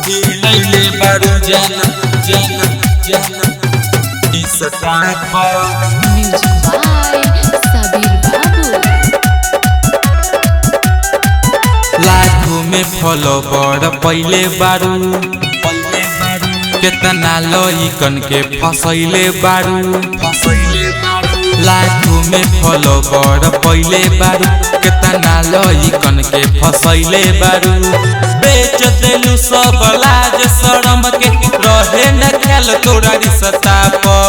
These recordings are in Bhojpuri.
हिलैले बारू जान जान जान इसता पर। म्यूजिक बाय सबीर बाबू। लाखों में फॉलोवर पहले बारू, केतना लइकन के फसैले बारू। लाखों में फॉलोवर पहले बारू, केतना लइकन के फसैले बारू। बेच देलू सब लाज शरम के, रहे न ख्याल तोरा रिश्ता पर।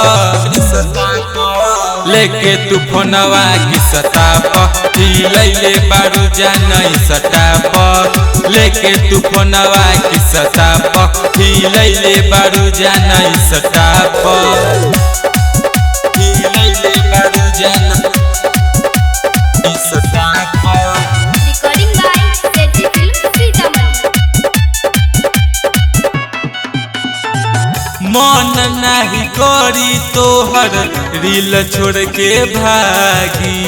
लेके तू फोनवा किसता पर हिलैले बारू जान सटा पर। लेके तू फोनवा किसता पर हिलैले बारू जान सटा पर। हिलैले बारू जान सटा पर। Recording by Sethi film Sitamarhi. मन नाही करी तोहर रील छोड़ के भागी,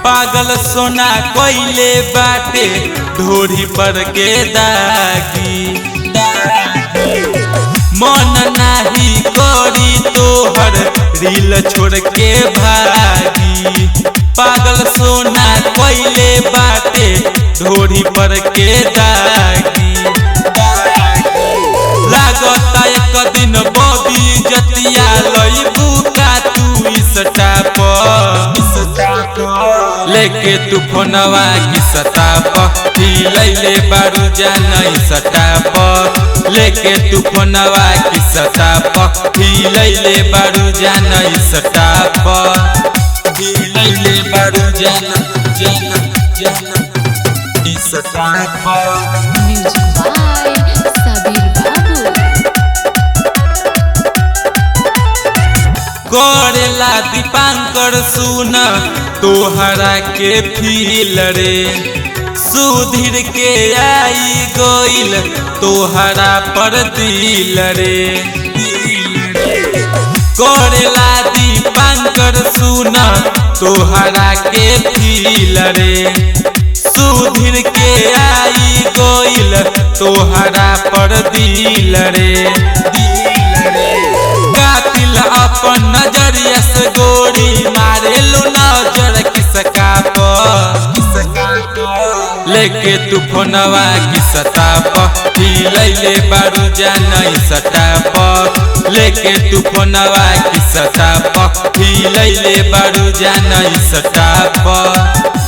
पागल सोना कोइले बाटे ढोरी पर के दागी। मन नाही करी तोहर रील छोड़ के भागी, पागल सोना कोइले बाटे ढोरी पर के दागी। लागता एक दिन बबी जतिया लइबू का तू इसटा पर। लेके तू फोनवा किसता पर हिलैले बारू जान सटा पर। लेके तू फोनवा किसता पर हिलैले बारू जान सटा पर। हिलैले बारू जान जान जान इसटा पर। म्यूजिक बाय सबीर बाबू। करेला दीपांकर सुन तोहरा के फील रे, सुधीर के आई गइल तोहरा पर दिल रे। करेला दीपांकर सुन तोहरा के फील रे, सुधीर के आई गइल तोहरा पर दिल रे। कातिल अपन नजरिया से गोरी मारेलू नजर किसका पर। लेके तू फोनवा किसता पर हिलैले बारू जान सटा पर। लेके तू फोनवा किसता पर हिलैले बारू जान सटा पर।